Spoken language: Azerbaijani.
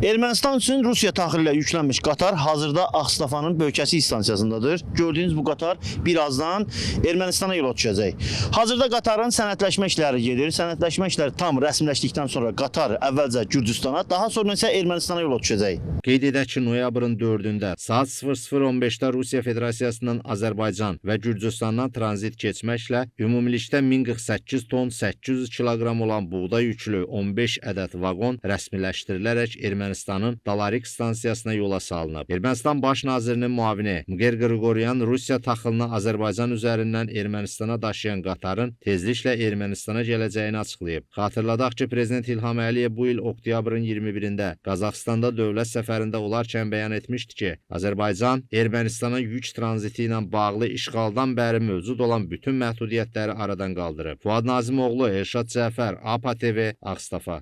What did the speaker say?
Ermənistan üçün Rusiya taxılı ilə yüklənmiş qatar hazırda Ağstafanın Böyükəsi stansiyasındadır. Gördüyünüz bu qatar birazdan Ermənistana yola düşəcək. Hazırda qatarın sənədləşmə işləri gedir. Sənədləşmə işləri tam rəsmiləşdikdən sonra qatar əvvəlcə Gürcüstana, daha sonra isə Ermənistana yola düşəcək. Qeyd edək ki, noyabrın 4-ündə saat 00:15-də Rusiya Federasiyasından Azərbaycan və Gürcüstandan tranzit keçməklə ümumilikdə 1048 ton 800 kiloqram olan buğda yüklü 15 ədəd vaqon rəsmiləşdirilərək Ermənistanın Dalarik stansiyasına yola salınıb. Ermənistan Baş nazirinin müavini Mqer Qriqoryan Rusiya taxılını Azərbaycan üzərindən Ermənistana daşıyan qatarın tezliklə Ermənistana gələcəyini açıqlayıb. Xatırladaq ki, Prezident İlham Əliyev bu il oktyabrın 21-də Qazaxıstanda dövlət səfərində olarkən bəyan etmişdi ki, Azərbaycan Ermənistana yük tranziti ilə bağlı işğaldan bəri mövcud olan bütün məhdudiyyətləri aradan qaldırıb. Fuad Nazimoğlu, Elşad Cəfər, APA TV, Ağstafa.